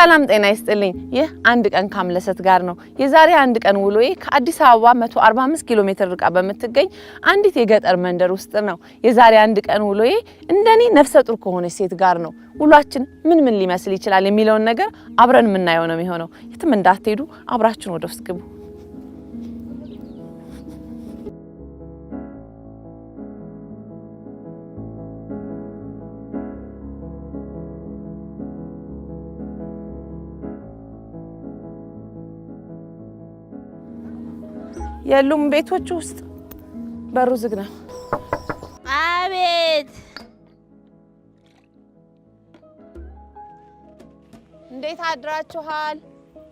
ሰላም ጤና ይስጥልኝ። ይህ አንድ ቀን ካምለሰት ጋር ነው። የዛሬ አንድ ቀን ውሎዬ ከአዲስ አበባ 145 ኪሎ ሜትር ርቃ በምትገኝ አንዲት የገጠር መንደር ውስጥ ነው። የዛሬ አንድ ቀን ውሎዬ እንደኔ ነፍሰ ጡር ከሆነች ሴት ጋር ነው። ውሏችን ምን ምን ሊመስል ይችላል የሚለውን ነገር አብረን የምናየው ነው የሚሆነው። የትም እንዳትሄዱ፣ አብራችን ወደ ውስጥ ግቡ። የሉም ቤቶች ውስጥ በሩ ዝግ ነው። አቤት፣ እንዴት አድራችኋል?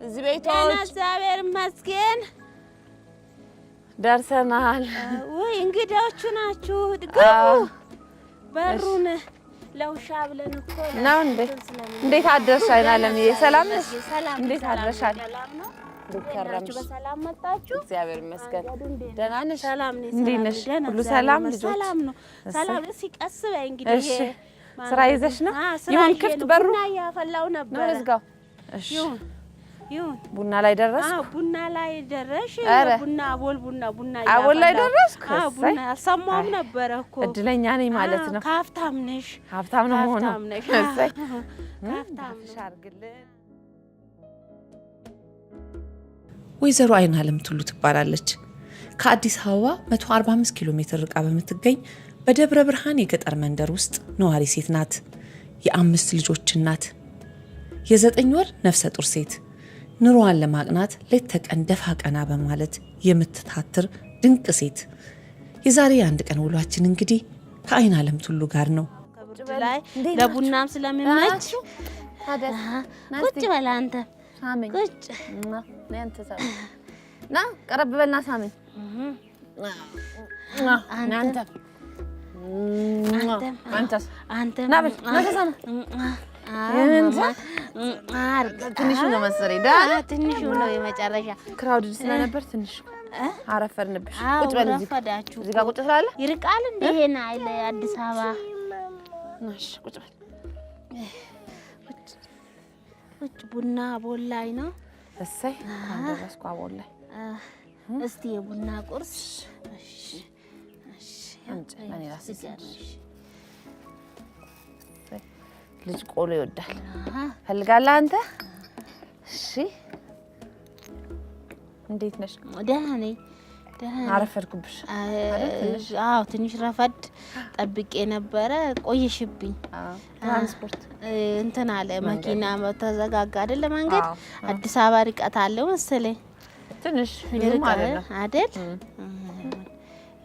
እዚህ ቤቶች እግዚአብሔር ይመስገን ደርሰናል። ውይ እንግዳዎቹ ናችሁ፣ ግቡ። በሩን ለውሻ ብለን እኮ ነው እንዴ? እንዴት አደርሽ አይናለምዬ? ሰላም ነሽ? እንዴት አድረሻል? ከረምሽ? በሰላም መጣችሁ? እግዚአብሔር ይመስገን። ደህና ነሽ? ሰላም ነኝ። እንዴት ነሽ? ሁሉ ሰላም? ልጆች ሰላም ነው። ሰላም። እስኪ ቀስ በይ እንግዲህ። እሺ፣ ስራ ይዘሽ ነው? ይሁን፣ ክፍት በሩ ቡና እያፈላሁ ነበር። ነው ልዝጋው? እሺ፣ ይሁን ይሁን። ቡና ላይ ደረስኩ። አዎ፣ ቡና ላይ ደረሽ። ቡና አቦል ቡና ቡና አቦል ላይ ደረስኩ። አዎ፣ ቡና አልሰማሁም ነበረ እኮ። እድለኛ ነኝ ማለት ነው። ሀብታም ነሽ። ሀብታም ነው መሆኑ። ሀብታም ነሽ። እሰይ፣ ሀብታም ነው። አድርግልን። ወይዘሮ አይን አለም ቱሉ ትባላለች። ከአዲስ አበባ 145 ኪሎ ሜትር ርቃ በምትገኝ በደብረ ብርሃን የገጠር መንደር ውስጥ ነዋሪ ሴት ናት። የአምስት ልጆች እናት፣ የ9 ወር ነፍሰ ጡር ሴት፣ ኑሮዋን ለማቅናት ሌት ተቀን ደፋ ቀና በማለት የምትታትር ድንቅ ሴት። የዛሬ የአንድ ቀን ውሏችን እንግዲህ ከአይን አለም ቱሉ ጋር ነው። ከብርድ ላይ ለቡናም ስለሚመች ቁጭ በል አንተ ቁጭ ና ቀረብ በልና ሳመኝ። አንተ አንተስ ና በል ና ተሳመ። ትንሹ ነው መሰለኝ። ትንሹ ነው የመጨረሻ። Crowded ስለነበር ትንሽ አረፈድንብሽ። ቁጭ በል እዚህ ረፈዳችሁ። እዚህ ጋር ቁጭ ስላለ ይርቃል እንደ ይሄን አይል አዲስ አበባ። እሺ ቁጭ በል። ቁጭ ቡና አቦል ላይ ነው። እሰይ እንኳን ደረስኩ አቦል ላይ። እስቲ የቡና ቁርስ። እሺ እሺ፣ አምጪ ለእኔ ራሴ። ልጅ ቆሎ ይወዳል። ፈልጋለህ አንተ? እሺ እንዴት ነሽ? ደህና ነኝ። ደህና ነኝ። አረፈድኩብሽ አይደል? ትንሽ። አዎ ትንሽ ረፈድ ጠብቄ ነበረ። ቆየሽብኝ። ትራንስፖርት እንትን አለ መኪና ተዘጋጋ አይደለ መንገድ። አዲስ አበባ ርቀት አለው መሰለኝ። ትንሽ ብዙም አይደለም። አይደል?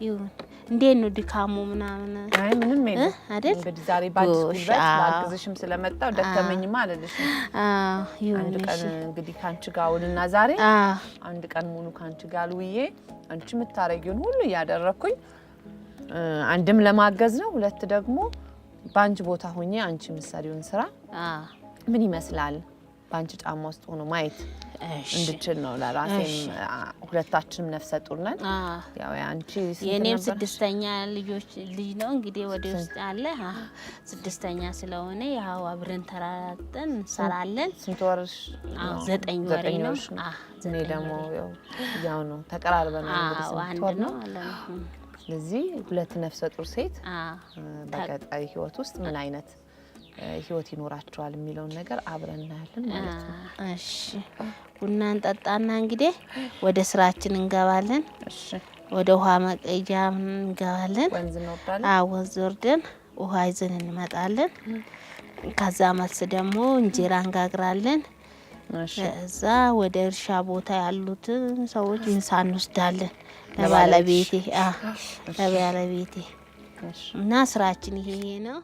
ይሁን። እንዴት ነው ድካሙ ምናምን? አይ ምንም የለም አይደል? እንግዲህ ዛሬ በአዲስ ጉልበት ላግዝሽም ስለመጣሁ ደከመኝማ አልልሽም። ይሁን። አንድ ቀን እንግዲህ ከአንቺ ጋር ውልና ዛሬ አንድ ቀን ሙሉ ከአንቺ ጋር ውዬ አንቺ የምታረጊውን ሁሉ እያደረግኩኝ አንድም ለማገዝ ነው፣ ሁለት ደግሞ በአንቺ ቦታ ሆኜ አንቺ የምትሰሪውን ስራ ምን ይመስላል በአንቺ ጫማ ውስጥ ሆኖ ማየት እንድችል ነው። ለራሴም ሁለታችንም ነፍሰ ጡር ነን። ያው አንቺ ስንት የእኔም ነበርሽ? ስድስተኛ ልጆች ልጅ ነው እንግዲህ ወደ ውስጥ አለ ስድስተኛ ስለሆነ ያው አብረን ተራራጠን እንሰራለን። ስንት ወርሽ? አዎ 9 ወሬ 9 ነው። ወርሽ ነው። እኔ 9 ደግሞ ወሬ። ያው ነው ተቀራርበናል። እንግዲህ ስንት አንድ ወር ነው ነው? አለ ነው። ስለዚህ ሁለት ነፍሰ ጡር ሴት በቀጣይ ህይወት ውስጥ ምን አይነት ህይወት ይኖራቸዋል የሚለውን ነገር አብረን እናያለን ማለት ነው። እሺ ቡና እንጠጣና እንግዲህ ወደ ስራችን እንገባለን። እሺ ወደ ውሃ መቀጃ እንገባለን። ወንዝ እንወርዳለን። አዎ ወንዝ ወርደን ውሃ ይዘን እንመጣለን። ከዛ መልስ ደግሞ እንጀራ እንጋግራለን። እሺ እዛ ወደ እርሻ ቦታ ያሉትን ሰዎች ምሳ እንወስዳለን። ለባለቤቴ ለባለቤቴ እሺ እና ስራችን ይሄ ነው።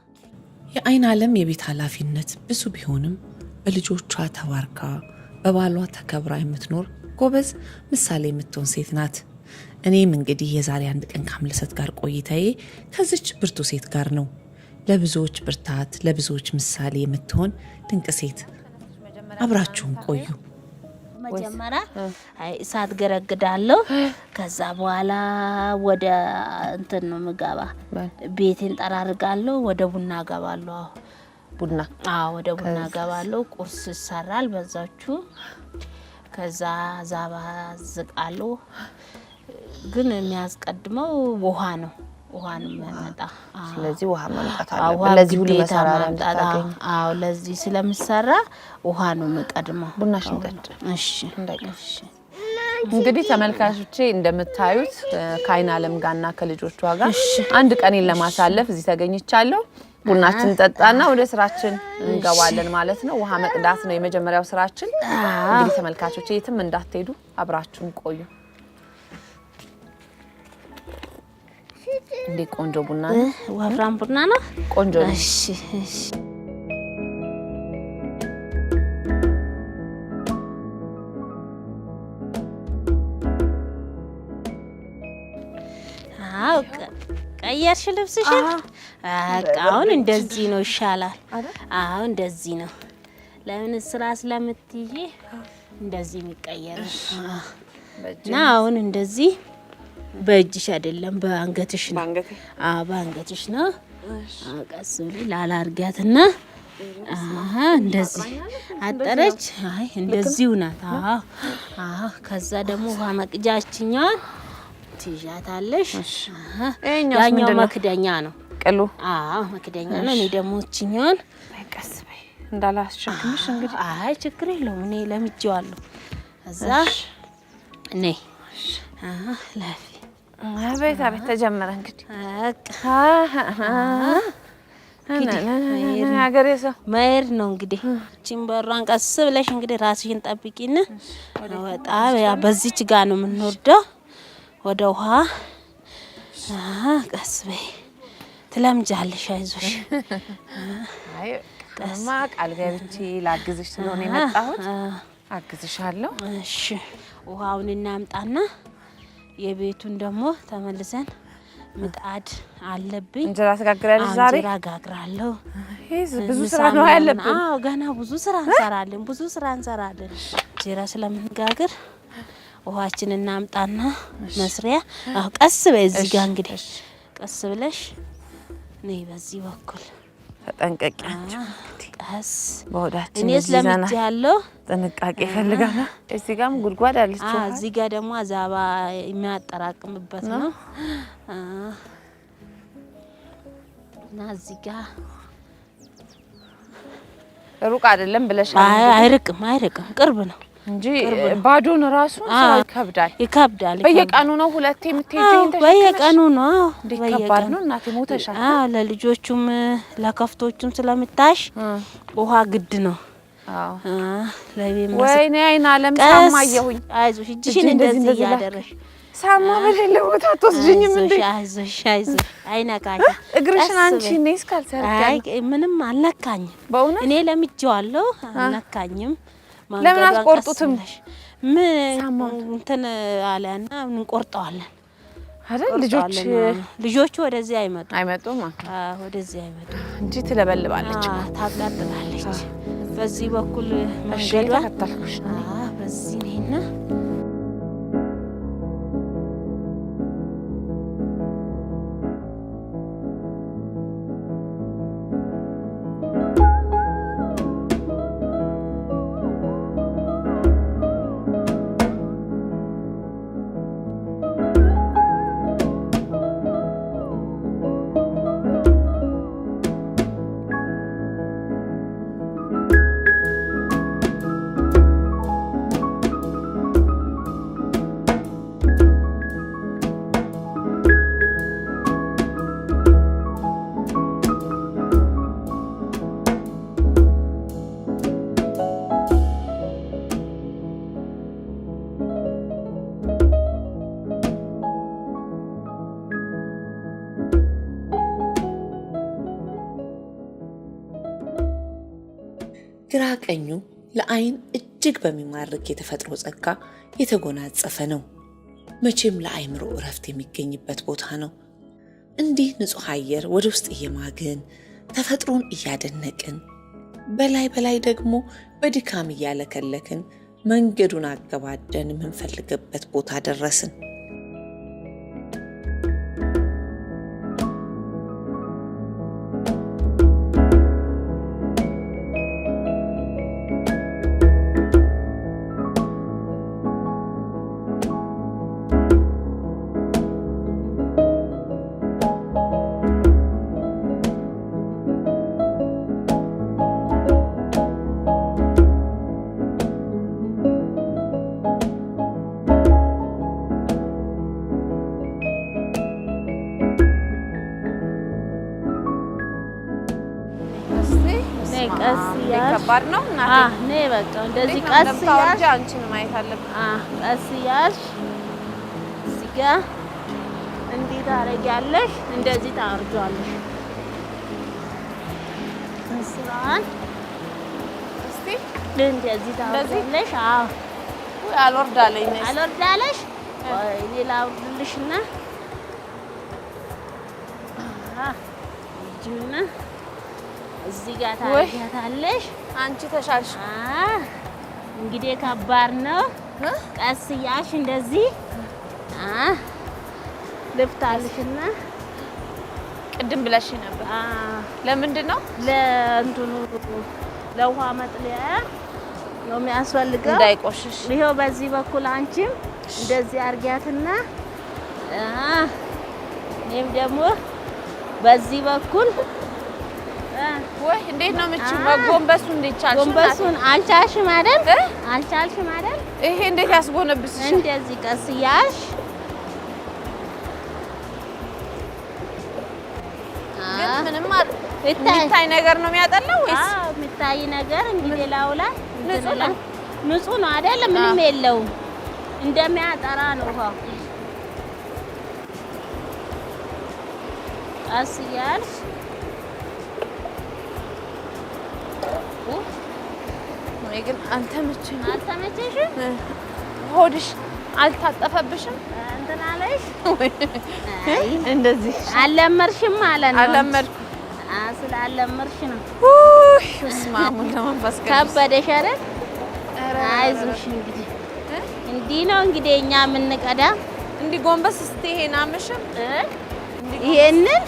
የአይን አለም የቤት ኃላፊነት ብዙ ቢሆንም በልጆቿ ተባርካ በባሏ ተከብራ የምትኖር ጎበዝ ምሳሌ የምትሆን ሴት ናት። እኔም እንግዲህ የዛሬ አንድ ቀን ካምለሰት ጋር ቆይታዬ ከዚች ብርቱ ሴት ጋር ነው። ለብዙዎች ብርታት፣ ለብዙዎች ምሳሌ የምትሆን ድንቅ ሴት። አብራችሁን ቆዩ። መጀመሪያ እሳት ገረግዳለሁ። ከዛ በኋላ ወደ እንትን ነው ምገባ፣ ቤቴን ጠራርጋለሁ፣ ወደ ቡና ገባለሁ። ቡና? አዎ ወደ ቡና ገባለሁ። ቁርስ ይሰራል በዛችሁ። ከዛ ዛባ ዝቃለሁ። ግን የሚያስቀድመው ውሃ ነው። ውሃ ነው የሚያመጣ። ስለዚህ ውሃ ማምጣት አለብን። ለዚህ ሁሉ መሰራራ እንድታገኝ። አዎ ለዚህ ስለምሰራ ውሃ ነው የምቀድመው። ቡናሽን ጠጪ። እሺ። እሺ። እንግዲህ ተመልካቾቼ እንደምታዩት ከአይን አለም ጋርና ከልጆቿ ጋር አንድ ቀኔን ለማሳለፍ እዚህ ተገኝቻለሁ። ቡናችን ጠጣና ወደ ስራችን እንገባለን ማለት ነው። ውሃ መቅዳት ነው የመጀመሪያው ስራችን። እንግዲህ ተመልካቾቼ የትም እንዳትሄዱ አብራችሁን ቆዩ። እንዴ ቆንጆ ቡና ነው። ወፍራም ቡና ነው። ቆንጆ ነው። እሺ እሺ። አዎ ቀየርሽ ልብስሽን? በቃ አሁን እንደዚህ ነው ይሻላል። አዎ እንደዚህ ነው። ለምን ስራ ስለምትይ እንደዚህ የሚቀየር እና አሁን እንደዚህ በእጅሽ አይደለም በአንገትሽ ነው። አዎ በአንገትሽ ነው። ቀስ ብለሽ ላላ አድርጊያትና እንደዚህ አጠረች። አይ እንደዚሁ ናት። አዎ አዎ። ከዛ ደግሞ ውሃ መቅጃችኛዋን ትይዣታለሽ። ያኛው መክደኛ ነው ቅሉ። አዎ መክደኛ ነው። እኔ ደግሞ እችኛዋን ቀስ በይ እንዳላስሸክምሽ እንግዲህ። አይ ችግር የለውም እኔ ለምጄዋለሁ። እዛ ነይ ላፊ አቤት አቤት፣ ተጀመረ እንግዲህ ሀገሬ ሰው መሄድ ነው እንግዲህ። እቺን በሯን ቀስ ብለሽ እንግዲህ ራስሽን ጠብቂን። ወጣ በዚች ጋ ነው የምንወርደው ወደ ውሃ። ቀስ በይ ትለምጃለሽ፣ አይዞሽ። ማ ቃል ገብቼ ላግዝሽ ስለሆነ የመጣሁት አግዝሻለሁ። እሺ ውሃውን እናምጣና የቤቱን ደግሞ ተመልሰን ምጣድ አለብኝ። እንጀራ ትጋግራለሽ ዛሬ? እንጀራ ጋግራለሁ። ብዙ ስራ ነው ያለብን። አዎ ገና ብዙ ስራ እንሰራለን፣ ብዙ ስራ እንሰራለን። እንጀራ ስለምንጋግር ውሃችን እናምጣና መስሪያ። አዎ ቀስ በይ እዚህ ጋር እንግዲህ ቀስ ብለሽ ነይ፣ በዚህ በኩል ተጠንቀቂ። ቀስ በሆዳችን እኔ ስለምጃለሁ ጥንቃቄ ይፈልጋል። እዚህ ጋርም ጉድጓድ አለች። እዚህ ጋር ደግሞ አዛባ የሚያጠራቅምበት ነው እና እዚህ ጋር ሩቅ አይደለም ብለሻል። አይርቅም፣ አይርቅም ቅርብ ነው እንጂ ባዶን ራሱ ይከብዳል፣ ይከብዳል። በየቀኑ ነው ሁለቴ የምትሄጂው? በየቀኑ ነው። ከባድ ነው እናቴ፣ ሞተሻል። አዎ ለልጆቹም ለከፍቶቹም ስለምታሽ ውሃ ግድ ነው። አዎ ወይኔ አይን አለም ሳማ አየሁኝ። አይዞሽ፣ እጅሽን እንደዚህ እያደረሽ ሳማ በሌለ ቦታ አትወስጂኝም እንዴ? አይዞሽ፣ አይዞሽ፣ አይነካሽም እግርሽን አንቺ። እኔ እስካልሰርኩ ምንም አልነካኝም። በእውነት እኔ ለምጄዋለሁ፣ አልነካኝም። ለምን አትቆርጡትም? ምን እንትን አለና እንቆርጠዋለን አይደል? ልጆች ልጆቹ ወደዚህ አይመጡም፣ አይመጡም፣ ወደዚህ አይመጡም እንጂ ትለበልባለች፣ ታቃጥላለች። በዚህ በኩል መንገዷ ተከተልኩሽ። በዚህ ነይና ግራ ቀኙ ለአይን እጅግ በሚማርክ የተፈጥሮ ጸጋ የተጎናጸፈ ነው። መቼም ለአይምሮ እረፍት የሚገኝበት ቦታ ነው። እንዲህ ንጹሕ አየር ወደ ውስጥ እየማግን ተፈጥሮን እያደነቅን በላይ በላይ ደግሞ በድካም እያለከለክን መንገዱን አገባደን የምንፈልግበት ቦታ ደረስን። ቀስ እያልሽ ከባድ ነው እናቴ። ነይ በቃ እንደዚህ ቀስ እያልሽ አንቺን ማየት አለብን። ቀስ እያልሽ እዚህ ጋር እንዲህ ታደርጊያለሽ፣ እንደዚህ ታወርጂዋለሽ። ምስሯን እስቲ እንደዚህ ታወርጂዋለሽ። አዎ አልወርዳለኝ። አልወርዳለሽ? ቆይ እኔ ላውርድልሽና እጅና እዚህ ጋር ታደርጊያታለሽ። አንቺ ተሻልሽ። እንግዲህ ከባድ ነው። ቀስ እያልሽ እንደዚህ ልፍታልሽና ቅድም ብለሽ ነበር። ለምንድን ነው? ለእንትኑ ለውሃ መጥለያ ነው የሚያስፈልገው፣ እንዳይቆሽሽ። ይኸው በዚህ በኩል አንቺም እንደዚህ አርጊያትና እኔም ደግሞ በዚህ በኩል። ወይ እንዴት ነው የምችይው? መጎንበሱ እንዴት ቻልሽ? ጎንበሱን አልቻልሽም አይደል? አልቻልሽም አይደል? ይሄ እንዴት ያስጎነብስሻል? እንደዚህ ቀስ እያልሽ ግን ምንም የሚታይ ነገር ነው የሚያጠላው ወይስ? አዎ የሚታይ ነገር እንግዲህ ላዩ ላይ ንጹህ ነው። ንጹህ ነው አይደል? ምንም የለውም። እንደሚያጠራ ነው ውሃው። ቀስ እያልሽ እኔ ግን አልተመቸኝም። አልተመቸሽም? ሆድሽ አልታጠፈብሽም? እንትን አለሽ? እንደዚህ አልለመድሽም ማለት ነው። አልለመድኩም። ስላልለመድሽ ነው። ውይ በስመ አብ ወወልድ ወመንፈስ ቅዱስ። ከበደሽ አይደል? አይዞሽ እንግዲህ እንዲህ ነው እንግዲህ እኛ የምንቀዳ። እንዲህ ጎንበስ ስትይ ይሄን አመሽም? ይሄንን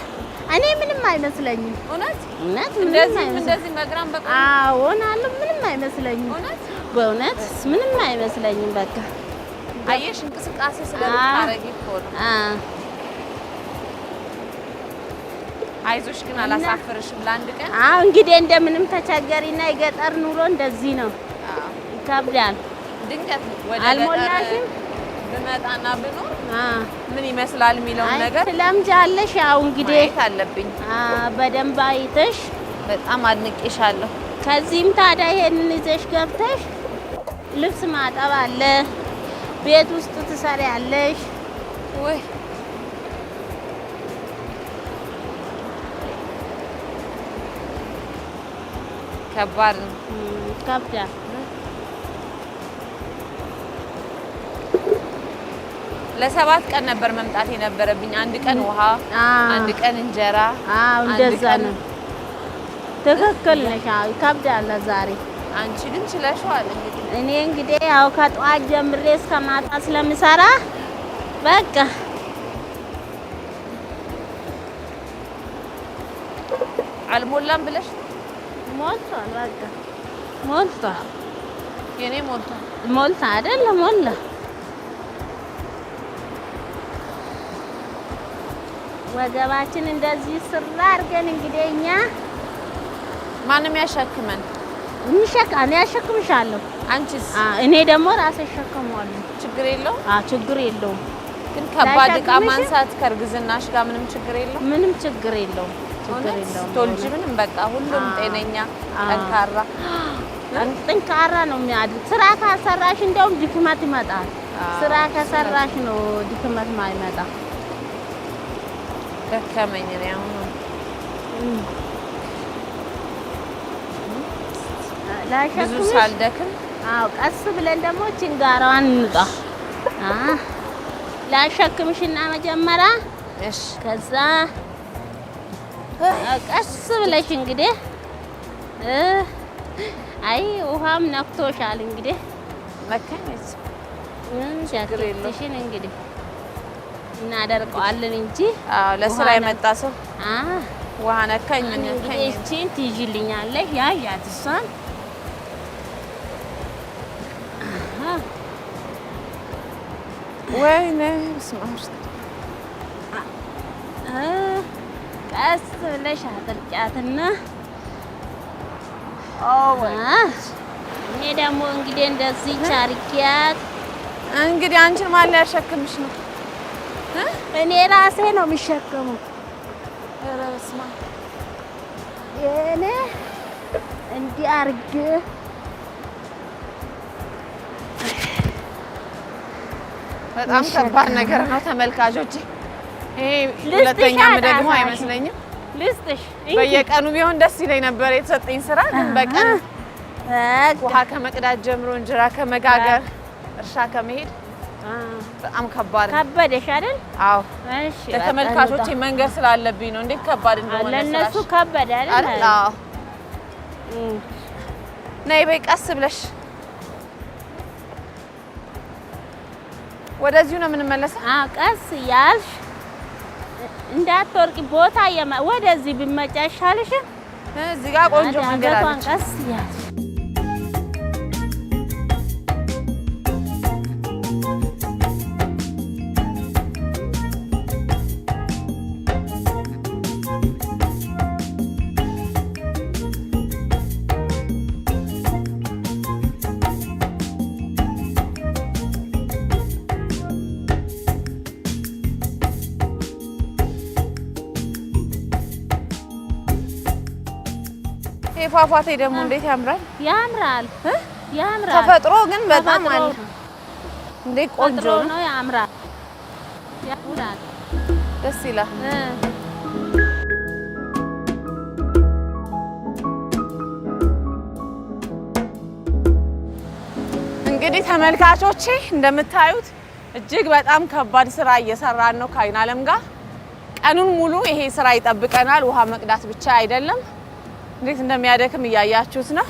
እኔ ምንም አይመስለኝም። እውነት እውነት ምንም አይመስለኝም። እንደዚህ በግራም በቀኝ አዎን አሉ ምንም አይመስለኝም። እውነት በእውነት ምንም አይመስለኝም። በቃ አየሽ እንቅስቃሴ ስለምታረጊ እኮ ነው። አይዞሽ ግን አላሳፍርሽም ለአንድ ቀን። አዎ እንግዲህ እንደምንም ተቸገሪና የገጠር ኑሮ እንደዚህ ነው፣ ይከብዳል። ድንገት ወደ አልሞላሽም ብመጣና ብኖር ምን ይመስላል የሚለውን ነገር ትለምጃለሽ። ያው እንግዲህ ማየት አለብኝ። በደንብ አይተሽ። በጣም አድንቄሻለሁ። ከዚህም ታዲያ ይሄንን ይዘሽ ገብተሽ ልብስ ማጠብ አለ፣ ቤት ውስጥ ትሰሪያለሽ። ወይ ከባድ ነው፣ ይከብዳል። ለ7 ቀን ነበር መምጣት የነበረብኝ። አንድ ቀን ውሃ፣ አንድ ቀን እንጀራ። አዎ እንደዛ ነው። ትክክል ነሽ። አዎ ይከብዳል ዛሬ። አንቺ ግን ችለሽዋል። እንግዲህ እኔ እንግዲህ ያው ከጠዋት ጀምሬ እስከ ማታ ስለምሰራ በቃ አልሞላም ብለሽ ሞልቷል። በቃ ሞልቷል። የኔ ሞልቷል። ሞልታ አይደል? ሞላ። ወገባችን እንደዚህ ስራ አድርገን እንግዲህ እኛ ማንም ያሸክመን። እኔ ያሸክምሻለሁ። አንቺስ? እኔ ደግሞ ራሴ እሸከመዋለሁ። ችግር የለውም። ችግር የለውም። ግን ከባድ ዕቃ ማንሳት ከእርግዝናሽ ጋር ምንም ችግር የለውም። ምንም ችግር የለውም። ችግር የለውም። ስትወልጂ ምንም በቃ ሁሉም ጤነኛ ጠንካራ ጠንካራ ነው የሚያድር። ስራ ካልሰራሽ እንደውም ድክመት ይመጣል። ስራ ከሰራሽ ነው ድክመት ማይመጣ። ደከመኝ እኔ አሁን። ብዙ ሳልደክም። አዎ ቀስ ብለን ደግሞ ችንጋራዋን እንውጣ። ላሸክምሽና መጀመሪያ እሺ፣ ከዛ ቀስ ብለሽ እንግዲህ። አይ ውሃም ነክቶሻል እንግዲህ። መካኝ። ጃኬትሽን እንግዲህ እናደርቀዋለን እንጂ። አዎ ለስራ የመጣ ሰው ውሃ ነካኝ ምን ነካኝ። እቺን ትይዥልኛለሽ። ያዣት እሷን። ወይኔ በስመ አብ። ቀስ ብለሽ አጥልቂያትና እኔ ደግሞ እንግዲህ እንደዚህ ቻርኪያት። እንግዲህ አንቺን ማን ሊያሸክምሽ ነው? እኔ ራሴ ነው የሚሸከመው። ኧረ በስመ አብ። እኔ አድርጌ በጣም ከባድ ነገር ነው ተመልካቾች። ይሄ ሁለተኛም ደግሞ አይመስለኝም። ልስጥሽ። በየቀኑ ቢሆን ደስ ይለኝ ነበር የተሰጠኝ ስራ፣ ግን በቀን ውሃ ከመቅዳት ጀምሮ እንጀራ ከመጋገር እርሻ ከመሄድ በጣም ከባድ ነው። ከበደሽ አይደል? አዎ። እሺ። ለተመልካቾቼ መንገር ስላለብኝ ነው እንዴት ከባድ እንደሆነ። ለእነሱ ከበደ አይደል? አዎ። ነይ በይ ቀስ ብለሽ። ወደዚሁ ነው የምንመለሰው። አዎ፣ ቀስ እያልሽ እንዳትወርቂ ቦታ ወደዚህ ብትመጪ አይሻልሽም? እዚህ ጋር ቆንጆ መንገድ አለች። ቀስ እያልሽ ፏፏቴ ደግሞ እንዴት ያምራል! ያምራል፣ ያምራል። ተፈጥሮ ግን በጣም አለ። እንዴት ቆንጆ ነው! ያምራል፣ ያምራል። ደስ ይላል። እንግዲህ ተመልካቾቼ እንደምታዩት እጅግ በጣም ከባድ ስራ እየሰራን ነው ከአይናለም ጋር። ቀኑን ሙሉ ይሄ ስራ ይጠብቀናል። ውሃ መቅዳት ብቻ አይደለም፣ እንዴት እንደሚያደክም እያያችሁት ነው።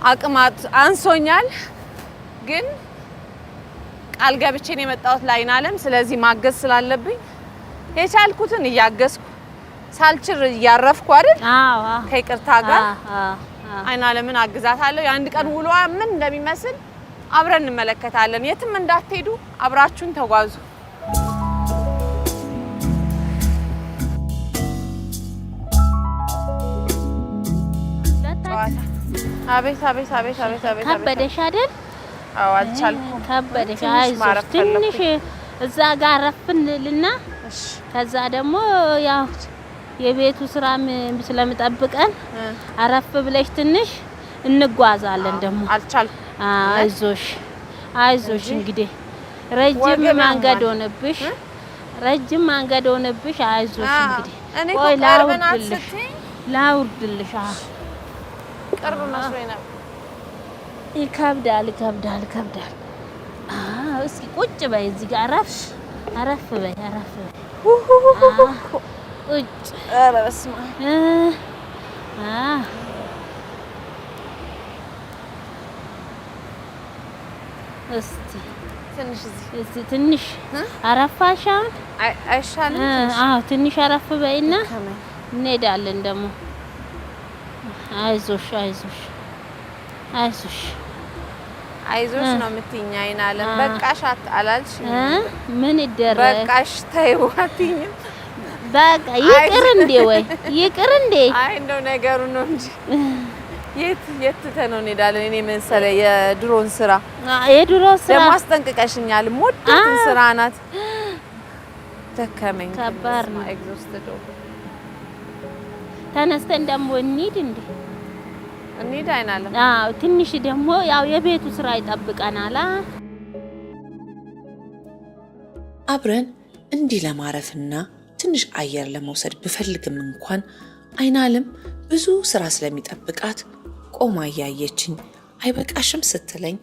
አቅም አንሶኛል፣ ግን ቃል ገብቼ ነው የመጣሁት ለአይናለም። ስለዚህ ማገዝ ስላለብኝ የቻልኩትን እያገዝኩ ሳልችር እያረፍኩ አይደል? አዎ፣ ከይቅርታ ጋር አይናለምን አግዛታለሁ። የአንድ ቀን ውሎዋ ምን እንደሚመስል አብረን እንመለከታለን። የትም እንዳትሄዱ፣ አብራችሁን ተጓዙ። አቤት አቤት አቤት አቤት አቤት! ከበደሽ አይደል? አዎ፣ አልቻልኩም። ከበደሽ። አይዞሽ፣ ትንሽ እዛ ጋር አረፍ እንልና ከዛ ደግሞ ያው የቤቱ ስራም ስለምጠብቀን አረፍ ብለሽ ትንሽ እንጓዛለን። ደግሞ አልቻልኩም። አይዞሽ አይዞሽ። እንግዲህ ረጅም መንገድ ሆነብሽ፣ ረጅም መንገድ ሆነብሽ። አይዞሽ እንግዲህ። ቆይ ላውርድልሽ፣ ላውርድልሽ። ቅርብ መስሎኝ ነበር። ይከብዳል፣ ይከብዳል፣ ይከብዳል። አዎ እስኪ ቁጭ በይ እዚህ ጋር አረፍ አረፍ በይ፣ አረፍ በይ። ቁጭ። ኧረ በስመ አብ። እስቲ ትንሽ እዚህ እስቲ ትንሽ አረፋሽ አሁን አይሻልም? አዎ ትንሽ አረፍ በይና እንሄዳለን ደግሞ። አይዞሽ አይዞሽ አይዞሽ አይዞሽ ነው የምትይኝ አይናለም። በቃሽ አላልሽም? ምን ይደረግ በቃሽ ተይው አትይኝም? በቃ ይቅር እንዴ ወይ ይቅር እንዴ? አይ እንደው ነገሩ ነው እንጂ የት የት ትተነው እንሄዳለን? እኔ መሰለ የድሮን ስራ የድሮ ስራ ደግሞ አስጠንቅቀሽኛል። የምወዳትን ስራ ናት። ደከመኝ። ከባድ ነው። Exhausted። ተነስተን ደግሞ እንሂድ እንዴ? እንሂድ አይናለም። አዎ ትንሽ ደግሞ ያው የቤቱ ስራ ይጠብቀናል። አብረን እንዲህ ለማረፍና ትንሽ አየር ለመውሰድ ብፈልግም እንኳን አይናለም ብዙ ስራ ስለሚጠብቃት ቆማ እያየችኝ አይበቃሽም ስትለኝ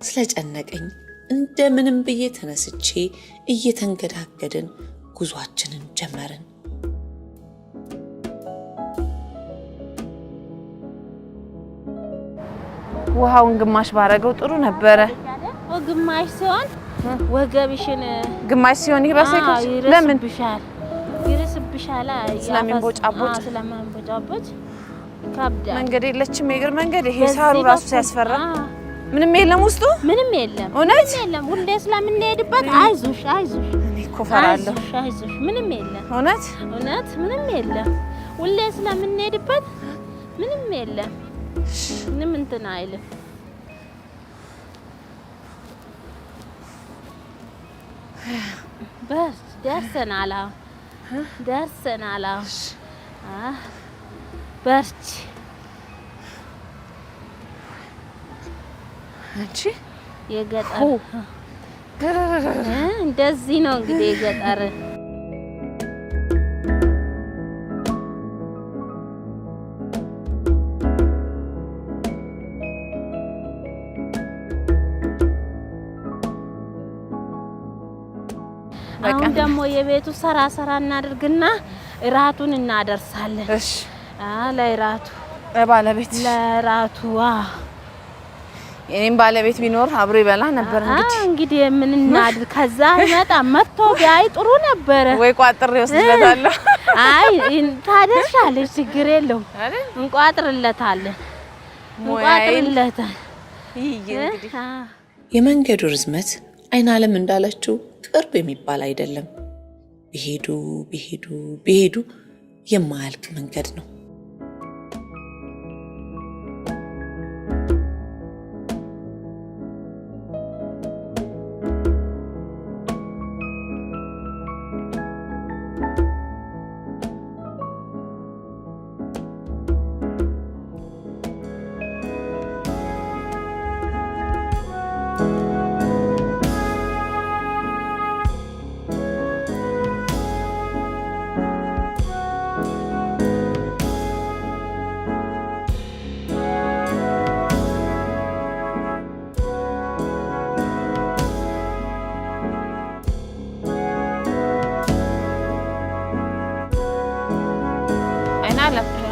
ስለጨነቀኝ እንደምንም ብዬ ተነስቼ እየተንገዳገድን ጉዟችንን ጀመርን። ውሃውን ግማሽ ባረገው ጥሩ ነበረ። ግማሽ ሲሆን ወገብሽን ግማሽ ሲሆን ይህ በሰይኮች ለምን ይርስብሻል? ይርስብሻል። ስለሚንቦጫቦጭ ስለሚንቦጫቦጭ ይከብዳል። መንገድ የለችም፣ የእግር መንገድ። ይሄ ሳሩ ራሱ ሲያስፈራ። ምንም የለም ውስጡ፣ ምንም የለም። እውነት የለም። ሁሌ ስለምንሄድበት አይዞሽ አይዞሽ። እኔ እኮ እፈራለሁ። አይዞሽ አይዞሽ፣ ምንም የለም። እውነት እውነት ምንም የለም። ሁሌ ስለምንሄድበት ምንም የለም። ምንም እንትን አይልም። በስ ደርሰናል። አሁን ደርሰናል። አሁን በርቺ። አንቺ የገጠር እንደዚህ ነው እንግዲህ የገጠር። አሁን ደግሞ የቤቱ ሰራ ሰራ እናድርግና እራቱን እናደርሳለን። እሺ፣ ለእራቱ ለባለቤት ለእራቱ የኔም ባለቤት ቢኖር አብሮ ይበላ ነበር። እንግዲህ ምን እናድርግ? ከዛ ይመጣ መጥቶ ቢያይ ጥሩ ነበረ። ወይ ቋጥሬ ወስድለታለሁ። አይ ታደርሻለሽ፣ ችግር የለውም። እንቋጥርለታለን፣ እንቋጥርለታለን። የመንገዱ ርዝመት አይናለም እንዳለችው ቅርብ የሚባል አይደለም። ቢሄዱ ቢሄዱ ቢሄዱ የማያልቅ መንገድ ነው።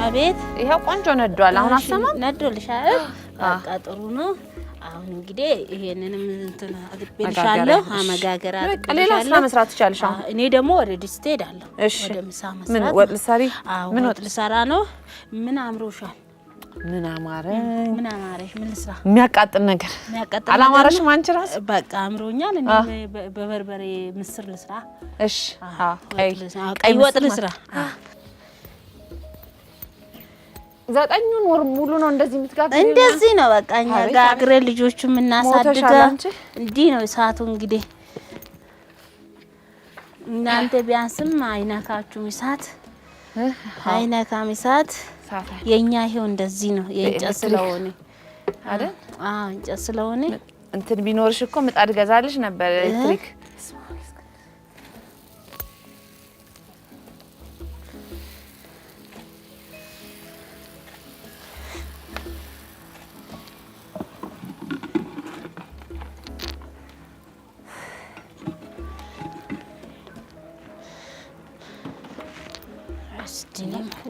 አቤት፣ ይኸው ቆንጆ ነዷል። አሁን አሰማም ነዶልሻል። በቃ ጥሩ ነው። አሁን እንግዲህ ይሄንንም እንትን አጥቤልሻለሁ፣ አመጋገር አጥቤልሻለሁ። ሌላ ስራ መስራት ትችያለሽ። አሁን እኔ ደግሞ ወደ ድስት እሄዳለሁ። ወደ ምሳ መስራት። ምን ወጥ ልትሰሪ? ምን ወጥ ልሰራ ነው? ምን አምሮሻል? ምን አማረኝ? ምን አማረሽ? ምን ልስራ? የሚያቃጥል ነገር አላማረሽም? አንቺ እራስ በቃ አምሮኛል። እኔ በበርበሬ ምስር ልስራ። እሺ፣ ቀይ ወጥ ልስራ። 9 ወር ሙሉ ነው እንደዚህ የምትጋግሪው? እንደዚህ ነው በቃ እኛ ጋግረን ልጆቹ የምናሳድገው እንዲህ ነው እሳቱ። እንግዲህ እናንተ ቢያንስም አይነካችሁም እሳት፣ አይነካም እሳት። የኛ ይሄው እንደዚህ ነው የእንጨት ስለሆነ አይደል? አዎ እንጨት ስለሆነ እንትን ቢኖርሽ እኮ ምጣድ ገዛልሽ ነበር ኤሌክትሪክ።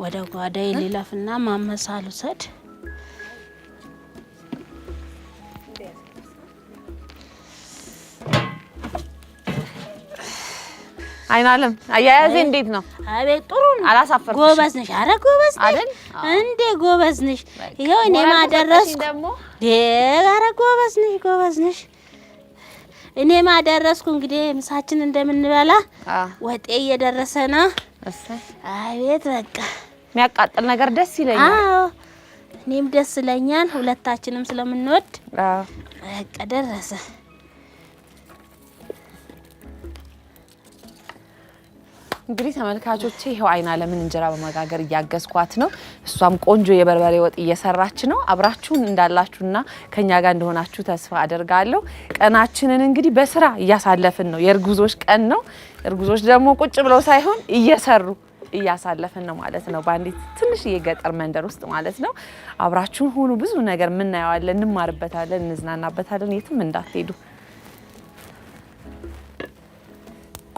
ወደ ጓዳዬ ልለፍና ማመሳል ውሰድ። አይናለም አያያዜ እንዴት ነው? አቤት ጥሩ ነው። አላሳፈርኩሽም። ጎበዝ ነሽ። ኧረ ጎበዝ ነሽ እንዴ ጎበዝ ነሽ። ይኸው እኔ ማደረስኩ። ኧረ ጎበዝ ነሽ፣ ጎበዝ ነሽ። እኔ ማደረስኩ። እንግዲህ ምሳችን እንደምንበላ ወጤ እየደረሰ ነው። አቤት በቃ የሚያቃጥል ነገር ደስ ይለኛል። አዎ እኔም ደስ ይለኛል። ሁለታችንም ስለምንወድ በቃ ደረሰ። እንግዲህ ተመልካቾቼ ይኸው አይናለምን እንጀራ በመጋገር እያገዝኳት ነው። እሷም ቆንጆ የበርበሬ ወጥ እየሰራች ነው። አብራችሁን እንዳላችሁና ከኛ ጋር እንደሆናችሁ ተስፋ አደርጋለሁ። ቀናችንን እንግዲህ በስራ እያሳለፍን ነው። የእርጉዞች ቀን ነው። እርጉዞች ደግሞ ቁጭ ብለው ሳይሆን እየሰሩ እያሳለፍን ነው ማለት ነው። በአንዲት ትንሽ የገጠር መንደር ውስጥ ማለት ነው። አብራችሁን ሁኑ። ብዙ ነገር የምናየዋለን፣ እንማርበታለን፣ እንዝናናበታለን። የትም እንዳትሄዱ።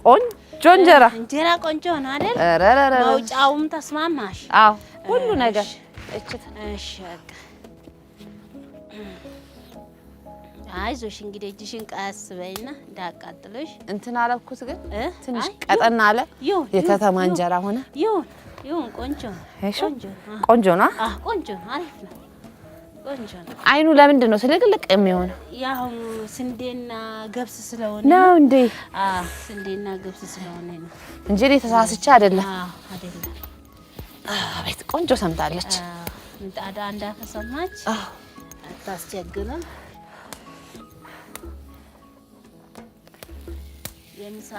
ቆንጆ እንጀራ እንጀራ ቆንጆ ነው አይደል? መውጫውም ተስማማሽ? አዎ ሁሉ ነገር። እሺ በቃ አይዞሽ እንግዲህ እጅሽን ቀስ በይና እንዳያቃጥልሽ። እንትን አለኩት ግን ትንሽ ቀጠና አለ። የከተማ እንጀራ ሆነ። ይሁን ይሁን፣ ቆንጆ ቆንጆ ነው። ቆንጆ ነው። አሪፍ ነው። ቆንጆ ነው። አይኑ ለምንድን ነው ስልቅልቅ የሚሆነው? ያው ስንዴና ገብስ ስለሆነ ነው እንዴ? አዎ ስንዴና ገብስ ስለሆነ ነው እንጂ እኔ ተሳስቼ አይደለም። አዎ አይደለም። አቤት ቆንጆ ሰምታለች። ምጣዷ እንዳከሰማች አታስቸግርም። የምሳ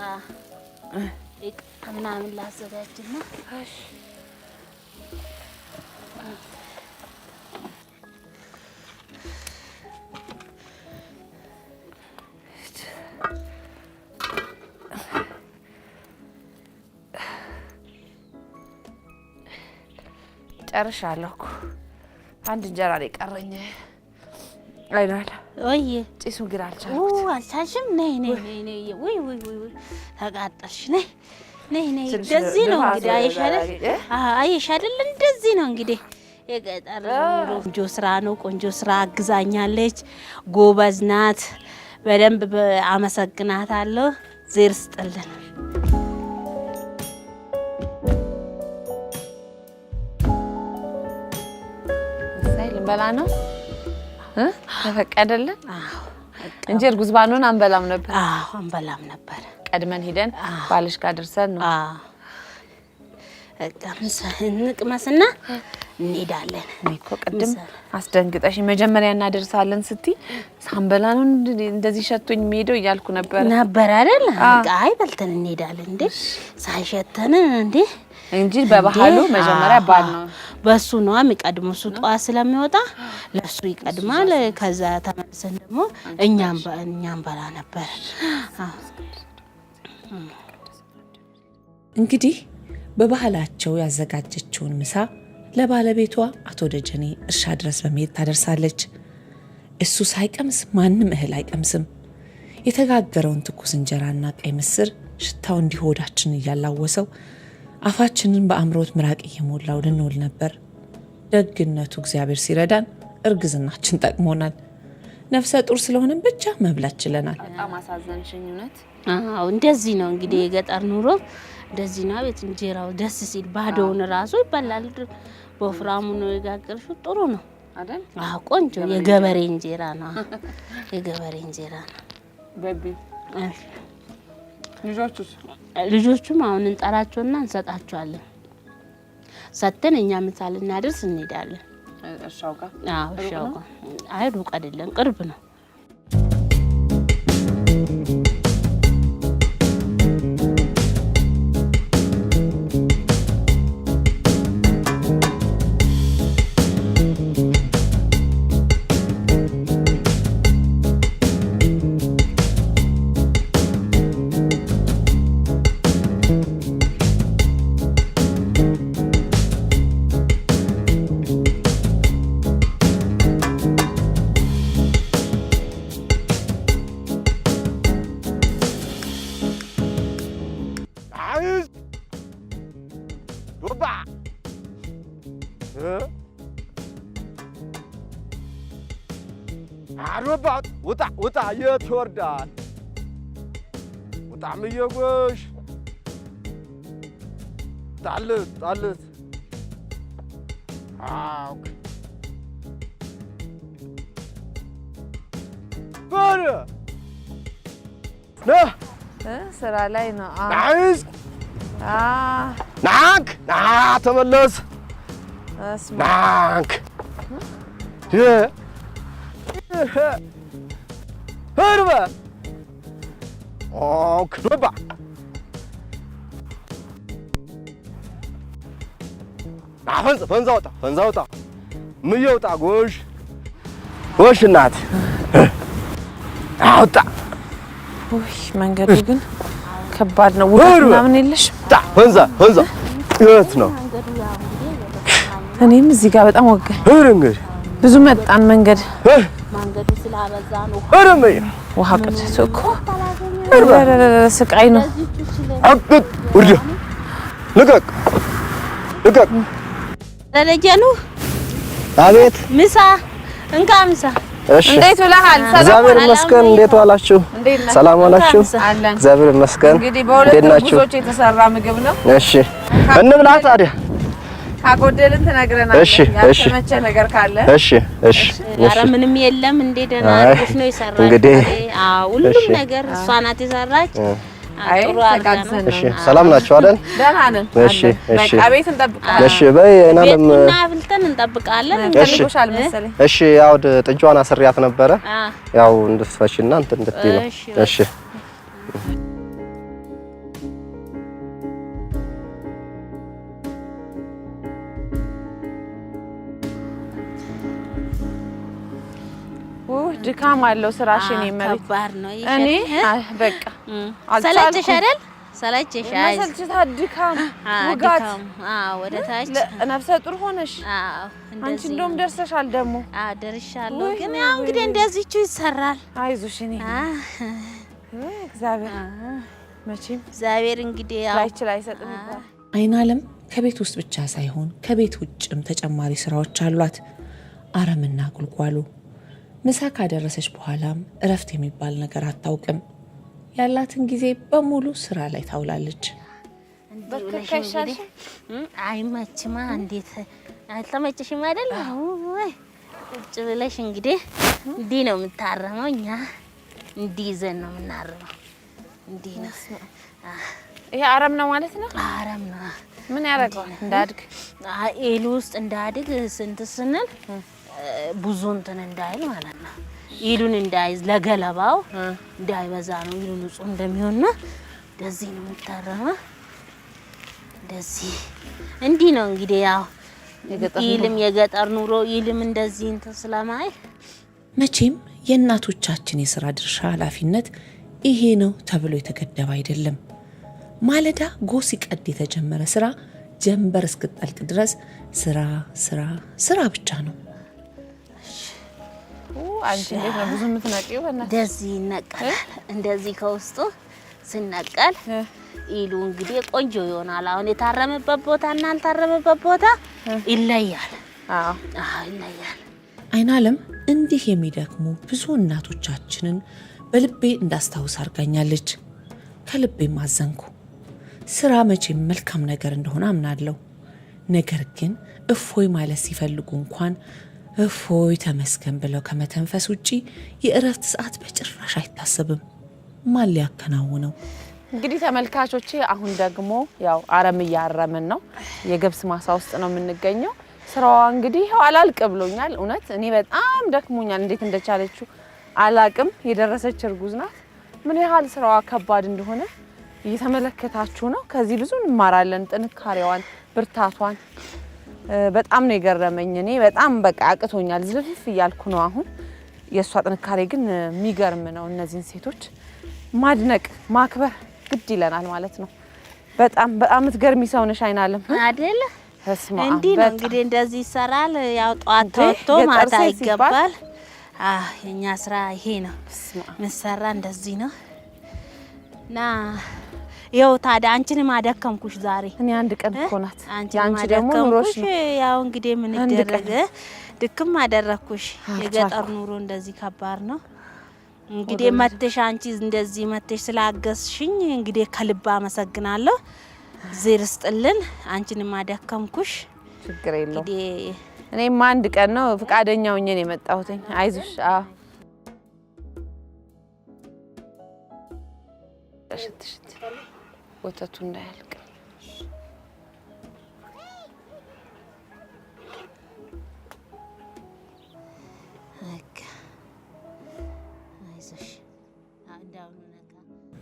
እቃ ምናምን ላዘጋጅና ጨርሻለሁ እኮ፣ አንድ እንጀራ ነው የቀረኝ። አይናል ወይ ጭሱ ግን አልቻልኩት። አልቻልሽም? ነይ ነይ ነይ ነይ። ውይ ውይ ውይ ተቃጠልሽ። ነይ ነይ ነይ። እንደዚህ ነው እንግዲህ፣ አየሽ አይደል? አየሽ አይደል? እንደዚህ ነው እንግዲህ የገጠር ኑሮ። ቆንጆ ስራ ነው። ቆንጆ ስራ አግዛኛለች። ጎበዝ ናት። በደንብ አመሰግናታለሁ። ዜር ስጥልን። ልንበላ ነው፣ ተፈቀደልን እንጂ እርጉዝ ባንሆን አንበላም ነበር። አዎ አንበላም ነበር። ቀድመን ሂደን ባልሽ ጋር ደርሰን ነው። እንቅመስና እንሄዳለን። እኔ እኮ ቅድም አስደንግጠሽ መጀመሪያ እናደርሳለን ስትይ ሳንበላ ነው እንደዚህ ሸቶኝ የሚሄደው እያልኩ ነበር ነበር አይደል? አይ በልተን እንሄዳለን እንዴ ሳይሸተን እንዴ እንጂ በባህሉ መጀመሪያ ባል ነው፣ በሱ ነው የሚቀድመው። እሱ ጠዋት ስለሚወጣ ለሱ ይቀድማል። ከዛ ተመልሰን ደግሞ እኛም በላ ነበር። እንግዲህ በባህላቸው ያዘጋጀችውን ምሳ ለባለቤቷ አቶ ደጀኔ እርሻ ድረስ በመሄድ ታደርሳለች። እሱ ሳይቀምስ ማንም እህል አይቀምስም። የተጋገረውን ትኩስ እንጀራና ቀይ ምስር ሽታው እንዲህ ሆዳችንን እያላወሰው አፋችንን በአምሮት ምራቅ እየሞላው ልንውል ነበር። ደግነቱ እግዚአብሔር ሲረዳን እርግዝናችን ጠቅሞናል። ነፍሰ ጡር ስለሆነን ብቻ መብላት ችለናል። በጣም አሳዘንሽኝ እውነት። አዎ እንደዚህ ነው እንግዲህ የገጠር ኑሮ እንደዚህ ነው። አቤት እንጀራው ደስ ሲል ባዶውን ራሱ ይበላል። በወፍራሙ ነው የጋገርሽው። ጥሩ ነው አይደል? አዎ ቆንጆ የገበሬ እንጀራ ነው። የገበሬ እንጀራ ነው። በቢ ልጆቹስ? ልጆቹም አሁን እንጠራቸውና እንሰጣቸዋለን። ሰጥተን እኛ ምሳ ልናደርስ እንሄዳለን። እርሻው ጋር? አዎ እርሻው ጋር። አይ ሩቅ አይደለም፣ ቅርብ ነው። ውጣ ውጣ፣ የት ይወርዳል? ውጣ ምየጎሽ ጣልት ጣልት። አውክ በል ነህ ስራ ላይ ነው። ናይዝ ናንክ ና ተመለስ ናንክ ህርበ ኦክ ዶባ ና ፈንዛ ፈንዛ ወጣ ፈንዛ ወጣ ምየውጣ ጎሽ ጎሽ እናት አውጣ። ውይ መንገዱ ግን ከባድ ነው። ውበት ምናምን የለሽም። ፈንዛ ፈንዛ የት ነው? እኔም እዚህ ጋር በጣም ወገን እንግዲህ ብዙ መጣን መንገድ መንገዱ ስላበዛ ነው። ውሃ ቅድቶ እኮ ስቃይ ነው። ውርድ ልቀቅ ልቀቅ። ደረጀኑ አቤት። ምሳ እንካ ምሳ። እሺ እንዴት ውለሃል? እግዚአብሔር ይመስገን። እንዴት ዋላችሁ? ሰላም ዋላችሁ? እግዚአብሔር ይመስገን። እንግዲህ በሁለት እርጉዞች የተሰራ ምግብ ነው። እሺ እንብላ ታዲያ። ካጎደልን ትነግረናለህ። ያልተመቸ ነገር ካለ። እሺ እሺ። ኧረ ምንም የለም። እንዴ ደህና አድርገሽ ነው የሰራች። እንግዲህ አዎ ሁሉም ነገር እሷ ናት የሰራች። አይ ተጋግዘን እሺ ሰላም ናችሁ አይደል? ደህና ነን። እሺ እሺ። በቃ ቤት እንጠብቃለን። እሺ በይ አይናለም ቡና አፍልተን እንጠብቃለን። እሺ መሰለኝ። እሺ ያው ጥጃዋን አስሪያት ነበረ። ያው እንድትፈቺና እንትን እንድትይ ነው። እሺ ድካም አለው ስራሽ። እኔ መቤት ከባድ ነው። እኔ በቃ ሰለቸሽ አይደል? ሰለቸሽ? መሰልቸት፣ ድካም፣ ውጋት፣ ወደ ታች ነፍሰ ጡር ሆነሽ። አንቺ እንደውም ደርሰሻል ደግሞ። አዎ ደርሻለሁ። ግን ያው እንግዲህ እንደዚህቹ ይሰራል። አይዞሽ እኔ እግዚአብሔር መቼም እግዚአብሔር እንግዲህ ያው ላይችል አይሰጥም ይባላል። አይናለም ከቤት ውስጥ ብቻ ሳይሆን ከቤት ውጭም ተጨማሪ ስራዎች አሏት። አረምና ጉልጓሉ። ምሳ ካደረሰች በኋላም እረፍት የሚባል ነገር አታውቅም። ያላትን ጊዜ በሙሉ ስራ ላይ ታውላለች። አይመችማ። እንዴት አልተመቸሽም አይደል? ቁጭ ብለሽ እንግዲህ እንዲህ ነው የምታረመው። እኛ እንዲህ ይዘን ነው የምናርመው። እንዲህ ነው። ይሄ አረም ነው ማለት ነው። አረም ነው። ምን ያደርገዋል? እንዳድግ ኤሉ ውስጥ እንዳድግ ስንት ስንል ብዙ እንትን እንዳይል ማለት ነው። ኢሉን እንዳይዝ ለገለባው እንዳይበዛ ነው። ኢሉ ንጹህ እንደሚሆንና እንደዚህ ነው የሚታረመው። እንደዚህ እንዲህ ነው እንግዲህ ያው ኢልም የገጠር ኑሮ ኢልም እንደዚህ እንትን ስለማይ መቼም የእናቶቻችን የስራ ድርሻ ኃላፊነት ይሄ ነው ተብሎ የተገደበ አይደለም። ማለዳ ጎህ ሲቀድ የተጀመረ ስራ ጀንበር እስክጠልቅ ድረስ ስራ ስራ ስራ ብቻ ነው። አንቺ እንዴት ነው ብዙ የምትነቂው? እንደዚህ ይነቀላል። እንደዚህ ከውስጡ ስነቀል ኢሉ እንግዲህ ቆንጆ ይሆናል። አሁን የታረመበት ቦታ እና ያልታረመበት ቦታ ይለያል። አዎ ይለያል። አይናለም እንዲህ የሚደክሙ ብዙ እናቶቻችንን በልቤ እንዳስታውስ አድርጋኛለች። ከልቤም አዘንኩ። ስራ መቼም መልካም ነገር እንደሆነ አምናለሁ። ነገር ግን እፎይ ማለት ሲፈልጉ እንኳን እፎይ ተመስገን ብለው ከመተንፈስ ውጪ የእረፍት ሰዓት በጭራሽ አይታሰብም። ማን ሊያከናውነው? እንግዲህ ተመልካቾቼ አሁን ደግሞ ያው አረም እያረምን ነው። የገብስ ማሳ ውስጥ ነው የምንገኘው። ስራዋ እንግዲህ ይኸው አላልቅ ብሎኛል። እውነት እኔ በጣም ደክሞኛል። እንዴት እንደቻለችው አላቅም። የደረሰች እርጉዝ ናት። ምን ያህል ስራዋ ከባድ እንደሆነ እየተመለከታችሁ ነው። ከዚህ ብዙ እንማራለን። ጥንካሬዋን፣ ብርታቷን በጣም ነው የገረመኝ። እኔ በጣም በቃ አቅቶኛል፣ ዝልፍልፍ እያልኩ ነው አሁን። የእሷ ጥንካሬ ግን የሚገርም ነው። እነዚህን ሴቶች ማድነቅ ማክበር ግድ ይለናል ማለት ነው። በጣም በጣም የምትገርሚ ሰው ነሽ አይናለም አይደል? እንዲህ ነው እንግዲህ እንደዚህ ይሰራል። ያው ጠዋት ተወጥቶ ማታ ይገባል። የኛ ስራ ይሄ ነው። ምሰራ እንደዚህ ነው እና ይኸው ታዲያ አንቺንም አደከምኩሽ ዛሬ። እኔ አንድ ቀን እኮ ናት። አንቺንም አደከምኩሽ። ያው እንግዲህ ምን ይደረግ፣ ድክም አደረኩሽ። የገጠር ኑሮ እንደዚህ ከባድ ነው። እንግዲህ መተሽ አንቺ እንደዚህ መተሽ ስላገዝሽኝ እንግዲህ ከልብ አመሰግናለሁ። እግዜር ይስጥልን። አንቺንም አደከምኩሽ። ችግር የለውም። እኔማ አንድ ቀን ነው ፍቃደኛ ሆኜ ነው የመጣሁት። አይዞሽ። አዎ ሽት ሽት ወተቱ እንዳያልቅ።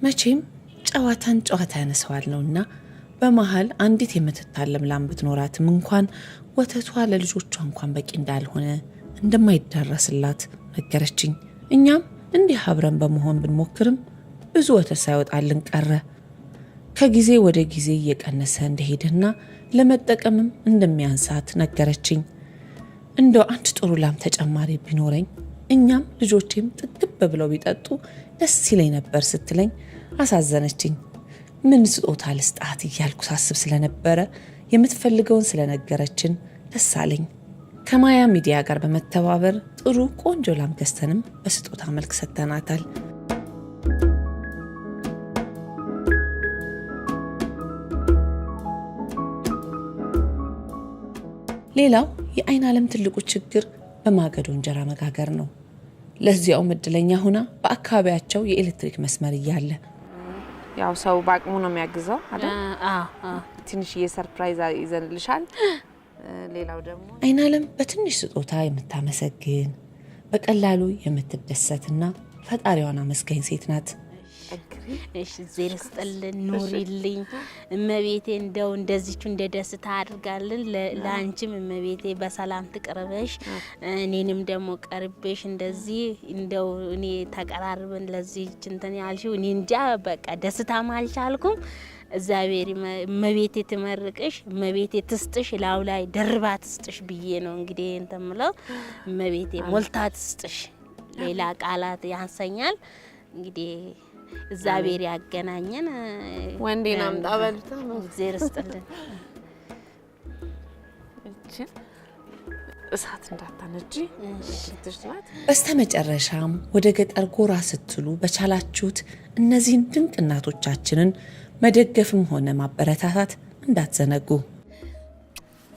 መቼም ጨዋታን ጨዋታ ያነሰዋል ነውና በመሀል አንዲት የምትታለም ላም ብትኖራትም እንኳን ወተቷ ለልጆቿ እንኳን በቂ እንዳልሆነ እንደማይዳረስላት ነገረችኝ። እኛም እንዲህ አብረን በመሆን ብንሞክርም ብዙ ወተት ሳይወጣልን ቀረ። ከጊዜ ወደ ጊዜ እየቀነሰ እንደሄደና ለመጠቀምም እንደሚያንሳት ነገረችኝ። እንደው አንድ ጥሩ ላም ተጨማሪ ቢኖረኝ እኛም ልጆቼም ጥግብ ብለው ቢጠጡ ደስ ይለኝ ነበር ስትለኝ አሳዘነችኝ። ምን ስጦታ ልስጣት እያልኩ ሳስብ ስለነበረ የምትፈልገውን ስለነገረችን ደስ አለኝ። ከማያ ሚዲያ ጋር በመተባበር ጥሩ ቆንጆ ላም ገዝተንም በስጦታ መልክ ሰጥተናታል። ሌላው የአይን ዓለም ትልቁ ችግር በማገዶ እንጀራ መጋገር ነው። ለዚያውም እድለኛ ሆና በአካባቢያቸው የኤሌክትሪክ መስመር እያለ ያው ሰው በአቅሙ ነው የሚያግዘው አይደል? ትንሽዬ surprise ይዘንልሻል። ሌላው ደግሞ አይን ዓለም በትንሽ ስጦታ የምታመሰግን በቀላሉ የምትደሰትና ፈጣሪዋን አመስጋኝ ሴት ናት። እሺ፣ እግዜር ይስጥልን፣ ኑሪልኝ እመቤቴ። እንደው እንደዚቹ እንደ ደስታ አድርጋልን። ለአንቺም እመቤቴ በሰላም ትቅርበሽ፣ እኔንም ደግሞ ቀርቤሽ እንደዚህ እንደው እኔ ተቀራርበን ለዚህች እንትን ያልሽው እኔ እንጃ በቃ ደስታም አልቻልኩም። እግዚአብሔር እመቤቴ ትመርቅሽ፣ እመቤቴ ትስጥሽ፣ ላው ላይ ደርባ ትስጥሽ ብዬ ነው እንግዲህ እንትን የምለው። እመቤቴ ሞልታ ትስጥሽ። ሌላ ቃላት ያንሰኛል። እንግዲህ እግዚአብሔር ያገናኘን። ወንዴን አምጣ በሉታ። እግዚአብሔር ይስጥልን። እችን እሳት እንዳታነጂ ትሽ ናት። በስተመጨረሻም ወደ ገጠር ጎራ ስትሉ በቻላችሁት እነዚህን ድንቅ እናቶቻችንን መደገፍም ሆነ ማበረታታት እንዳትዘነጉ።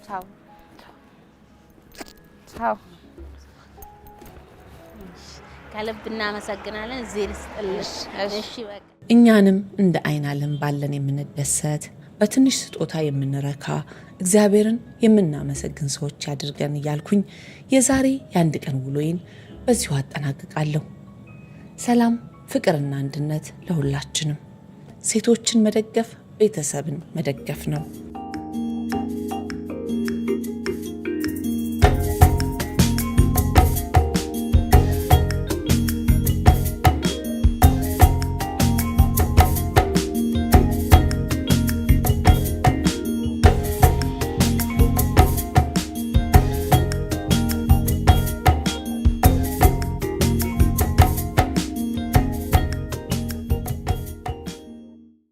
ቻው ቻው። ከልብ እናመሰግናለን። እግዚአብሔር ይስጥልን። እሺ በቃ እኛንም እንደ አይን አለም ባለን የምንደሰት፣ በትንሽ ስጦታ የምንረካ፣ እግዚአብሔርን የምናመሰግን ሰዎች ያድርገን እያልኩኝ የዛሬ የአንድ ቀን ውሎዬን በዚሁ አጠናቅቃለሁ። ሰላም፣ ፍቅርና አንድነት ለሁላችንም። ሴቶችን መደገፍ ቤተሰብን መደገፍ ነው።